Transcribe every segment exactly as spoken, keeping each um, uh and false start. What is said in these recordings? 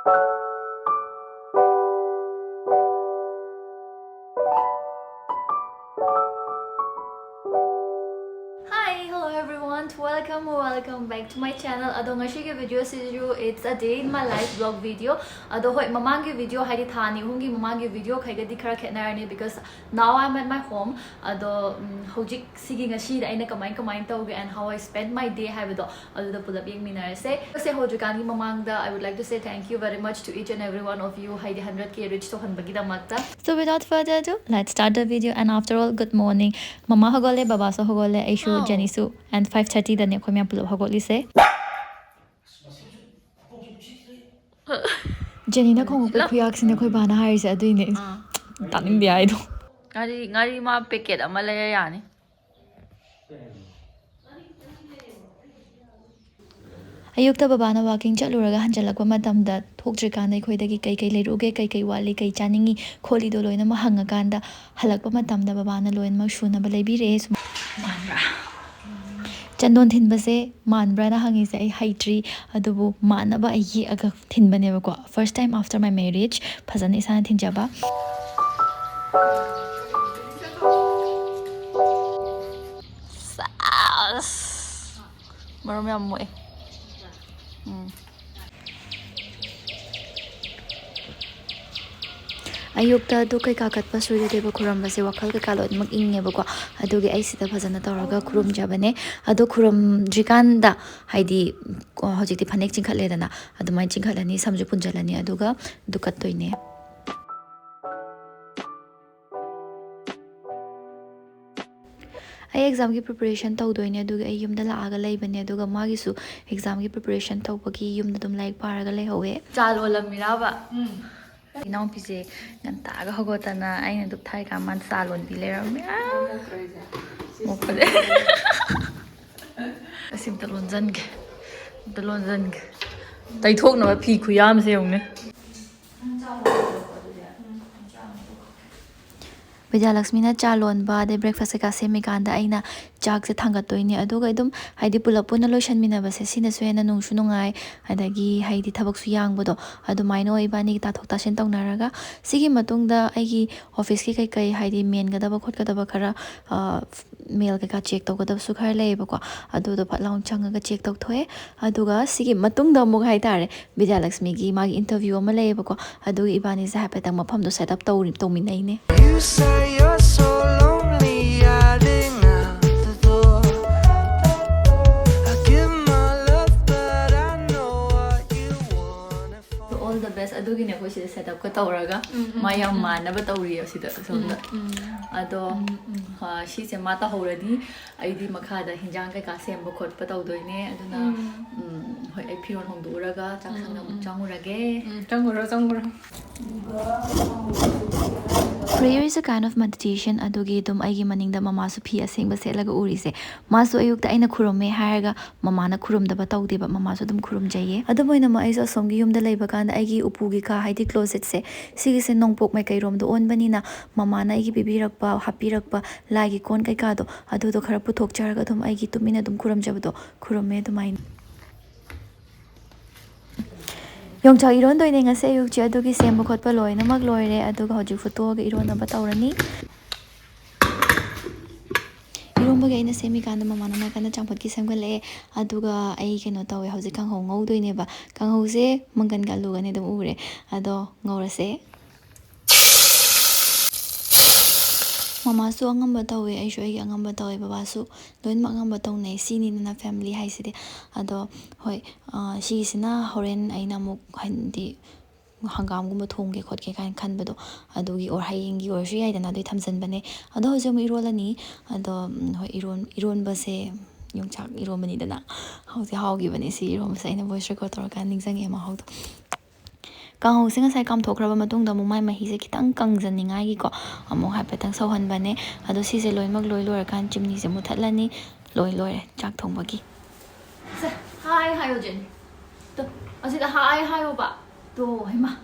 Hi, hello everyone, welcome, welcome back to my channel. ꯑꯗꯣ ꯉꯁꯤꯒꯤ video ꯁꯤꯁꯨ it's a day in my life vlog video. ꯑꯗꯣ ꯍꯣꯏ, ꯃꯃꯥꯡꯒꯤ video, ꯍꯥꯏꯗꯤ ꯊꯥ ꯑꯅꯤ ꯑꯍꯨꯝꯒꯤ ꯃꯃꯥꯡꯒꯤ video ꯈꯩꯒꯗꯤ ꯈꯔ ꯈꯦꯠꯅꯔꯅꯤ, because now I'm at my home. ꯑꯗꯣ ꯎꯝ, ꯍꯧꯖꯤꯛ ꯁꯤꯒꯤ ꯉꯁꯤꯗ ꯑꯩꯅ ꯀꯃꯥꯏ ꯀꯃꯥꯏꯅ ꯇꯧꯒꯦ and how I spend my day ꯍꯥꯏꯕꯗꯣ ꯑꯗꯨꯗ ꯄꯨꯂꯞ ꯌꯦꯡꯃꯤꯟꯅꯔꯁꯦ꯫ ꯁꯦ ꯍꯧꯗ꯭ꯔꯤꯀꯥꯟꯒꯤ ꯃꯃꯥꯡꯗ I would like to say thank you very much to each and every one of you, ꯍꯥꯏꯗꯤ hundred K reach ꯇꯧꯍꯟꯕꯒꯤꯗꯃꯛꯇ꯫ So without further ado, let's start the video. And after all, good morning. ꯃꯃꯥ ꯍꯧꯒꯠꯂꯦ, ꯕꯕꯥꯁꯨ ꯍꯧꯒꯠꯂꯦ, ꯑꯩꯁꯨ, ꯑꯥꯎ꯫ ꯖꯦꯅꯤꯁꯨ, and five thirty ꯗꯅꯦ ꯑꯩꯈꯣꯏ ꯃꯌꯥꯝ ꯄꯨꯂꯞ ꯍꯧꯒꯠꯂꯤꯁꯦ꯫ ꯖꯦꯅꯤꯅ ꯈꯣꯡꯉꯛꯄ ꯈꯨꯌꯥꯛꯁꯤꯅꯦ ꯑꯩꯈꯣꯏ ꯕꯥꯅ ꯍꯥꯏꯔꯤꯁꯦ, ꯑꯗꯨꯏꯅꯦ꯫ ꯑꯥ꯫ ꯇꯥꯅꯤꯡꯗꯦ ꯍꯥꯏꯗꯣ꯫ ꯉꯥꯔꯤ, ꯉꯥꯔꯤ ꯃꯥ packet ꯑꯃ ꯂꯩꯔ ꯌꯥꯅꯤ꯫ ꯑꯌꯨꯛꯇ ꯕꯕꯥꯅ walking ꯆꯠꯂꯨꯔꯒ ꯍꯟꯖꯜꯂꯛꯄ ꯃꯇꯝꯗ ꯊꯣꯛꯇ꯭ꯔꯤꯀꯥꯟꯗ ꯑꯩꯈꯣꯏꯗꯒꯤ ꯀꯩ ꯀꯩ ꯂꯩꯔꯛꯎꯒꯦ, ꯀꯩ ꯀꯩ ꯋꯥꯠꯂꯤ, ꯀꯩ ꯆꯥꯅꯤꯡꯉꯤ ꯈꯣꯠꯂꯤꯗꯣ ꯂꯣꯏꯅꯃꯛ ꯍꯪꯉꯀꯥꯟꯗ ꯍꯜꯂꯛꯄ ꯃꯇꯝꯗ ꯕꯕꯥꯅ ꯂꯣꯏꯅꯃꯛ ꯁꯨꯅꯕ ꯂꯩꯕꯤꯔꯛꯑꯦ꯫ ꯁꯨꯝ-, ꯃꯥꯟꯕ꯭ꯔꯥ? ꯆꯟꯗꯣꯟ ꯊꯤꯟꯕꯁꯦ ꯃꯥꯟꯕ꯭ꯔꯥꯅ ꯍꯪꯉꯤꯁꯦ ꯑꯩ ꯍꯩꯇ꯭ꯔꯤ, ꯑꯗꯨꯕꯨ ꯃꯥꯟꯅꯕ ꯑꯩ ꯌꯦꯛꯑꯒ ꯊꯤꯟꯕꯅꯦꯕꯀꯣ, first time after my marriage ꯐꯖꯅ ꯏꯁꯥꯅ ꯊꯤꯟꯖꯕ꯫ ꯁꯥꯁ! ꯃꯔꯨꯝ ꯌꯥꯝ ꯃꯣꯛꯑꯦ꯫ ꯎꯝ꯫ ꯑꯌꯨꯛꯇ ꯙꯨꯞ ꯀꯩꯀꯥ ꯀꯠꯄ, ꯁꯨꯔꯖ ꯗꯦꯕ ꯈꯨꯔꯨꯝꯕꯁꯦ ꯋꯥꯈꯜ ꯀꯩꯀꯥ ꯂꯣꯏꯅꯃꯛ ꯏꯪꯉꯦꯕꯀꯣ꯫ ꯑꯗꯨꯒꯤ ꯑꯩ ꯁꯤꯗ ꯐꯖꯅ ꯇꯧꯔꯒ ꯈꯨꯔꯨꯝꯖꯕꯅꯦ꯫ ꯑꯗꯣ ꯈꯨꯔꯨꯝꯗ꯭ꯔꯤꯀꯥꯟꯗ, ꯍꯥꯏꯗꯤ, ꯀꯣ, ꯍꯧꯖꯤꯛꯇꯤ ꯐꯅꯦꯛ ꯆꯤꯡꯈꯠꯂꯦꯗꯅ, ꯑꯗꯨꯃꯥꯏꯅ ꯆꯤꯡꯈꯠꯂꯅꯤ, ꯁꯝꯁꯨ ꯄꯨꯟꯖꯜꯂꯅꯤ, ꯑꯗꯨꯒ ꯙꯨꯞ ꯀꯠꯇꯣꯏꯅꯦ꯫ ꯑꯩ examꯒꯤ preparation ꯇꯧꯗꯣꯏꯅꯦ, ꯑꯗꯨꯒꯤ ꯑꯩ ꯌꯨꯝꯗ ꯂꯥꯛꯑꯒ ꯂꯩꯕꯅꯦ꯫ ꯑꯗꯨꯒ ꯃꯥꯒꯤꯁꯨ examꯒꯤ preparation ꯇꯧꯕꯒꯤ ꯌꯨꯝꯗ ꯑꯗꯨꯝ ꯂꯥꯏꯔꯤꯛ ꯄꯥꯔꯒ ꯂꯩꯍꯧꯋꯦ꯫ ꯆꯥ ꯂꯣꯜꯂꯝꯃꯤꯔꯕ? ꯎꯝ꯫ ꯏꯅꯥꯎꯄꯤꯁꯦ ꯉꯟꯇꯥꯒ ꯍꯧꯒꯠꯇꯅ ꯑꯩꯅ ꯙꯨꯞ ꯊꯥꯔꯤꯀꯥꯟ ꯃꯥꯅ ꯆꯥ ꯂꯣꯟꯕꯤ ꯂꯩꯔꯝꯃꯦ꯫ ꯑꯥ! ꯃꯣꯛꯄꯁꯦ꯫ ꯑꯁꯤ ꯑꯝꯇ ꯂꯣꯟꯖꯟꯒꯦ꯫ ꯑꯝꯇ ꯂꯣꯟꯖꯟꯒꯦ꯫ ꯇꯩꯊꯣꯛꯅꯕ ꯐꯤ ꯈꯨꯌꯥꯝꯁꯦ ꯌꯦꯡꯉꯨꯅꯦ꯫ ꯅꯪ ꯆꯥ ꯂꯣꯜꯂꯣ ꯑꯗꯨꯗꯤ꯫ ꯎꯝ, ꯆꯥ ꯑꯃ ꯇꯣꯛꯈ꯭ꯔꯒꯦ꯫ ꯕꯤꯗ꯭ꯌꯥꯂꯛꯁꯃꯤꯅ ꯆꯥ ꯂꯣꯟꯕ, ꯑꯗꯩ breakfast ꯀꯩꯀꯥ ꯁꯦꯝꯃꯤꯀꯥꯟꯗ ꯑꯩꯅ ꯆꯥꯛꯁꯦ ꯊꯥꯡꯒꯠꯇꯣꯏꯅꯦ꯫ ꯑꯗꯨꯒ ꯑꯗꯨꯝ ꯍꯥꯏꯗꯤ ꯄꯨꯂꯞ ꯄꯨꯟꯅ ꯂꯣꯏꯁꯟꯃꯤꯟꯅꯕꯁꯦ ꯁꯤꯅꯁꯨ ꯍꯦꯟꯅ ꯅꯨꯡꯁꯨ ꯅꯨꯡꯉꯥꯏ, ꯑꯗꯒꯤ ꯍꯥꯏꯗꯤ ꯊꯕꯛꯁꯨ ꯌꯥꯡꯕꯗꯣ ꯑꯗꯨꯃꯥꯏꯅ ꯑꯣꯏ꯫ ꯏꯕꯥꯅꯤꯒꯤ ꯇꯥꯊꯣꯛ ꯇꯥꯁꯤꯟ ꯇꯧꯅꯔꯒ ꯁꯤꯒꯤ ꯃꯇꯨꯡꯗ ꯑꯩꯒꯤ office ꯀꯤ ꯀꯩꯀꯩ ꯍꯥꯏꯗꯤ ꯃꯦꯟꯒꯗꯕ ꯈꯣꯠꯀꯗꯕ ꯈꯔ, ꯑ, mail ꯀꯩꯀꯥ check ꯇꯧꯒꯗꯕꯁꯨ ꯈꯔ ꯂꯩꯌꯦꯕꯀꯣ꯫ ꯑꯗꯨꯗꯣ ꯐꯠ ꯂꯥꯎꯅ ꯆꯪꯉꯒ check ꯇꯧꯊꯣꯛꯑꯦ꯫ ꯑꯗꯨꯒ ꯁꯤꯒꯤ ꯃꯇꯨꯡꯗ ꯑꯃꯨꯛ ꯍꯥꯏꯇꯥꯔꯦ, ꯕꯤꯗ꯭ꯌꯥꯂꯛꯁꯃꯤꯒꯤ ꯃꯥꯒꯤ interview ꯑꯃ ꯂꯩꯌꯦꯕꯀꯣ꯫ ꯑꯗꯨꯒꯤ ꯏꯕꯥꯅꯤꯁꯦ ꯍꯥꯏꯐꯦꯠꯇꯪ ꯃꯐꯝꯗꯣ set up ꯇꯧꯔꯤ-, ꯇꯧꯃꯤꯟꯅꯩꯅꯦ꯫ You say you're so lonely, I ring out the door. I give my love, but I know what you want. All the best. ꯑꯗꯨꯒꯤꯅꯦ ꯑꯩꯈꯣꯏ ꯁꯤꯗ set up ꯀ ꯇꯧꯔꯒ ꯎꯝ, ꯎꯝ, ꯃꯥ ꯌꯥꯝ ꯎꯝ, ꯎꯝ꯫ ꯃꯥꯟꯅꯕ ꯇꯧꯔꯤꯌꯦ ꯁꯤꯗ ꯁꯣꯝꯗ꯫ ꯎꯝ, ꯎꯝ꯫ ꯑꯗꯣ, ꯎꯝ, ꯎꯝ꯫ ꯑ, ꯁꯤꯁꯦ ꯃꯥ ꯇꯧꯍꯧꯔꯅꯤ꯫ ꯑꯩꯗꯤ ꯃꯈꯥꯗ ꯍꯤꯟꯖꯥꯡ ꯀꯩꯀꯥ ꯁꯦꯝꯕ ꯈꯣꯠꯄ ꯇꯧꯗꯣꯏꯅꯦ꯫ ꯑꯗꯨꯅ, ꯎꯝ꯫ ꯎꯝ, ꯍꯣꯏ, ꯑꯩ ꯐꯤꯔꯣꯜ ꯍꯣꯡꯗꯣꯛꯎꯔꯒ ꯆꯥꯛꯁꯪꯗ ꯎꯝ, ꯑꯃꯨꯛ ꯎꯝ꯫ ꯆꯪꯉꯨꯔꯒꯦ꯫ ꯎꯝ, ꯆꯪꯉꯨꯔꯣ, ꯆꯪꯉꯨꯔꯣ꯫ Prayer is a kind of meditation. ꯑꯗꯨꯒꯤ ꯑꯗꯨꯝ ꯑꯩꯒꯤ ꯃꯅꯤꯡꯗ ꯃꯃꯥꯁꯨ ꯐꯤ ꯑꯁꯦꯡꯕ ꯁꯦꯠꯂꯒ ꯎꯔꯤꯁꯦ꯫ ꯃꯥꯁꯨ ꯑꯌꯨꯛꯇ ꯑꯩꯅ ꯈꯨꯔꯨꯝꯃꯦ ꯍꯥꯏꯔꯒ ꯃꯃꯥꯅ ꯈꯨꯔꯨꯝꯗꯕ ꯇꯧꯗꯦꯕ, ꯃꯃꯥꯁꯨ ꯑꯗꯨꯝ ꯈꯨꯔꯨꯝꯖꯩꯌꯦ꯫ ꯑꯗꯨꯝ ꯑꯣꯏꯅꯃꯛ ꯑꯩꯁꯨ ꯑꯁꯣꯝꯒꯤ ꯌꯨꯝꯗ ꯂꯩꯕ ꯀꯥꯟꯗ ꯑꯩꯒꯤ ꯎꯄꯨꯒꯤ ꯀꯥ, ꯍꯥꯏꯗꯤ closet ꯁꯦ, ꯁꯤꯒꯤꯁꯦ ꯅꯣꯡꯄꯣꯛ ꯃꯥꯏꯀꯩꯔꯣꯝꯗ ꯑꯣꯟꯕꯅꯤꯅ ꯃꯃꯥꯅ ꯑꯩꯒꯤ ꯄꯤꯕꯤꯔꯛꯄ, ꯍꯥꯞꯄꯤꯔꯛꯄ ꯂꯥꯏꯒꯤ ꯀꯣꯟ ꯀꯩꯀꯥꯗꯣ ꯑꯗꯨꯗꯣ ꯈꯔ ꯄꯨꯊꯣꯛꯆꯔꯒ ꯑꯗꯨꯝ ꯑꯩꯒꯤ ꯇꯨꯃꯤꯟꯅ ꯑꯗꯨꯝ ꯈꯨꯔꯨꯝꯖꯕꯗꯣ ꯈꯨꯔꯨꯝꯃꯦ ꯑꯗꯨꯃꯥꯏꯅ꯫ ꯌꯣꯡꯆꯥꯛ ꯏꯔꯣꯟꯗꯣꯏꯅꯦ ꯉꯁꯤ ꯑꯌꯨꯛꯁꯦ, ꯑꯗꯨꯒꯤ ꯁꯦꯝꯕ ꯈꯣꯠꯄ ꯂꯣꯏꯅꯃꯛ ꯂꯣꯏꯔꯦ꯫ ꯑꯗꯨꯒ ꯍꯧꯖꯤꯛ ꯐꯨꯠꯇꯣꯛꯑꯒ ꯏꯔꯣꯟꯅꯕ ꯇꯧꯔꯅꯤ꯫ ꯏꯔꯣꯟꯕꯒꯤ ꯑꯩꯅ ꯁꯦꯝꯃꯤꯀꯥꯟꯗ ꯃꯃꯥꯅ ꯅꯥꯀꯟꯗ ꯆꯥꯝꯐꯨꯠꯀꯤ ꯁꯦꯝꯒꯠꯂꯛꯑꯦ꯫ ꯑꯗꯨꯒ ꯑꯩ ꯀꯩꯅꯣ ꯇꯧꯋꯦ, ꯍꯧꯖꯤꯛ ꯀꯥꯡꯍꯧ ꯉꯧꯗꯣꯏꯅꯦꯕ꯫ ꯀꯥꯡꯍꯧꯁꯦ ꯃꯪꯒꯟꯒ ꯑꯂꯨꯒꯅꯦ ꯑꯗꯨꯝ ꯎꯔꯦ꯫ ꯑꯗꯣ ꯉꯧꯔꯁꯦ꯫ ꯃꯃꯥꯁꯨ ꯑꯉꯝꯕ ꯇꯧꯋꯦ, ꯑꯩꯁꯨ ꯑꯩꯒꯤ ꯑꯉꯝꯕ ꯇꯧꯋꯦ, ꯕꯕꯥꯁꯨ ꯂꯣꯏꯅꯃꯛ ꯑꯉꯝꯕ ꯇꯧꯅꯩ꯫ ꯁꯤꯅꯤꯗꯅ family ꯍꯥꯏꯁꯤꯗꯤ꯫ ꯑꯗꯣ ꯍꯣꯏ, ꯑ, ꯁꯤꯒꯤꯁꯤꯅ ꯍꯣꯔꯦꯟ ꯑꯩꯅ ꯑꯃꯨꯛ ꯍꯥꯏꯗꯤ ꯍꯪꯒꯥꯝꯒꯨꯝꯕ ꯊꯣꯡꯒꯦ ꯈꯣꯠꯀꯦ ꯀꯥꯏꯅ ꯈꯟꯕꯗꯣ, ꯑꯗꯨꯒꯤ or ꯍꯌꯦꯡꯒꯤ ꯑꯣꯏꯔꯁꯨ ꯌꯥꯏꯗꯅ, ꯑꯗꯨꯒꯤ ꯊꯝꯖꯤꯟꯕꯅꯦ꯫ ꯑꯗꯣ ꯍꯧꯖꯤꯛ ꯑꯃꯨꯛ ꯏꯔꯣꯜꯂꯅꯤ꯫ ꯑꯗꯣ, ꯎꯝ, ꯍꯣꯏ, ꯏꯔꯣꯟ-, ꯏꯔꯣꯟꯕꯁꯦ ꯌꯣꯡꯆꯥꯛ ꯏꯔꯣꯟꯕꯅꯤꯗꯅ꯫ ꯍꯧꯖꯤꯛ ꯍꯥꯎꯈꯤꯕꯅꯦ ꯁꯤ ꯏꯔꯣꯟꯕꯁꯦ, ꯑꯩꯅ voice record ꯇꯧꯔꯀꯥꯟꯗ ꯅꯤꯡꯁꯤꯡꯉꯦ ꯃꯍꯥꯎꯗꯣ꯫ ꯀꯥꯡꯍꯧꯁꯦ ꯉꯁꯥꯏ ꯀꯥꯝꯊꯣꯛꯈ꯭ꯔꯕ ꯃꯇꯨꯡꯗ ꯑꯃꯨꯛ ꯃꯥꯏ ꯃꯍꯤꯁꯦ ꯈꯤꯇꯪ ꯀꯪꯖꯅꯤꯡꯉꯥꯏꯒꯤꯀꯣ ꯑꯃꯨꯛ ꯍꯥꯏꯐꯦꯠꯇꯪ ꯁꯧꯍꯟꯕꯅꯦ꯫ ꯑꯗꯣ ꯁꯤꯁꯦ ꯂꯣꯏꯅꯃꯛ ꯂꯣꯏ ꯂꯣꯏꯔꯀꯥꯟꯗ ꯆꯤꯝꯅꯤꯁꯦ ꯃꯨꯊꯠꯂꯅꯤ꯫ ꯂꯣꯏ ꯂꯣꯏꯔꯦ ꯆꯥꯛ ꯊꯣꯡꯕꯒꯤ꯫ ꯁꯦ, hi ꯍꯥꯏꯌꯣ, ꯖꯦꯅꯤ꯫ ꯇꯣ, ꯑꯁꯤꯗ hi ꯍꯥꯏꯌꯣꯕ꯫ ꯇꯣ, ꯍꯩꯃꯥ꯫